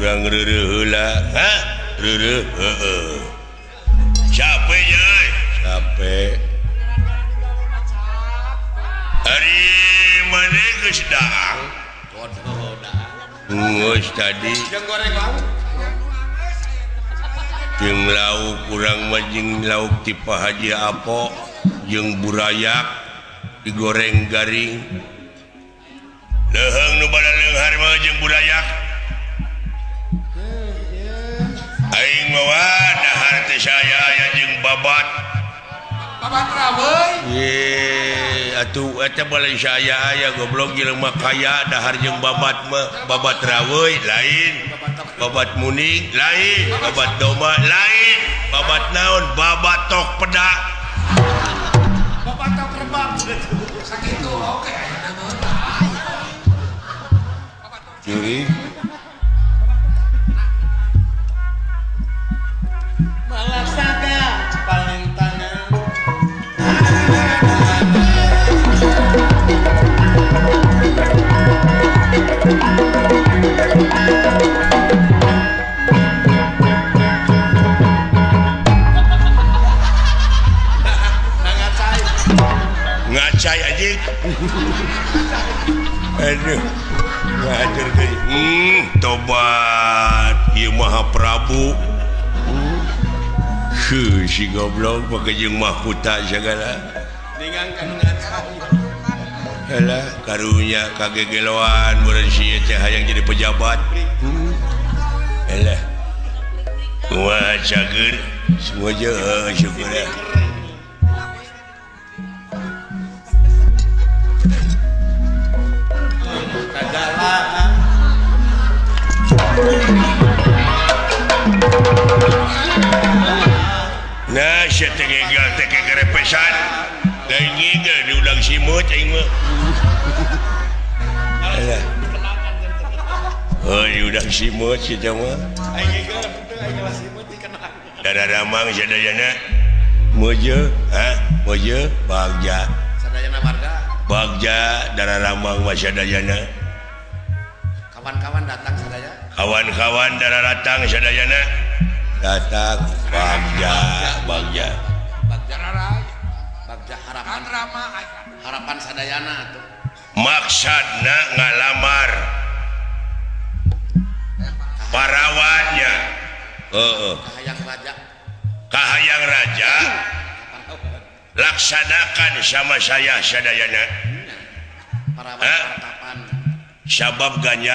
Urang reureuh heula. Hah? Reureuh heueuh. Capek euy. Capek. Ari maneh geus daang? Geus tadi. Jeung goreng lauk. Jeung lauk urang mah jeung lauk ti Pak Haji Apo jeung burayak digoreng garing. Leuheung nu bada leunghar mah jeung burayak. Aing mah dahar teh saya aya jeung babat. Babat raweuy. Ye, atuh eta bala saya aya goblok jelema kaya dahar jeung babat mah, babat raweuy lain, babat muning lain, babat domba lain, babat naon, babat tok pedak. Babat tok rebab. Sakitu oke. Curi. Malasaga paling tangan. Ngacai aja. Aduh. Ngajar deui. Tobat ieu Maha Prabu. Heuh si goblok pake jeung mahkota sagala. Ningang kanu ngacai. Alah karunya kagegeloan meureun si teh hayang jadi pejabat. Alah. Kumaha cager semua je syukur. Nah, sia teh gegal teh kegerepesan. Lain ngigel diundang simut aing mah. Alah. Oh, diundang simut si teh mah. Aing ngigel teu aing lah simut dikenal. Dada ramang sadayana. Mojo, ha? Mojo bagja. Sadayana warga. Bagja dara ramang mah sadayana. Kawan-kawan datang sadaya. Kawan-kawan dara datang sadayana. Datang bagja, bagja. Bagja raraya. Bagja harapan rama harapan sadayana atuh. Maksudna ngalamar parawannya. Heeh. Kahayang raja. Kahayang raja. Laksanakan sama saya sadayana. Parawan pertapan. Sabab ganya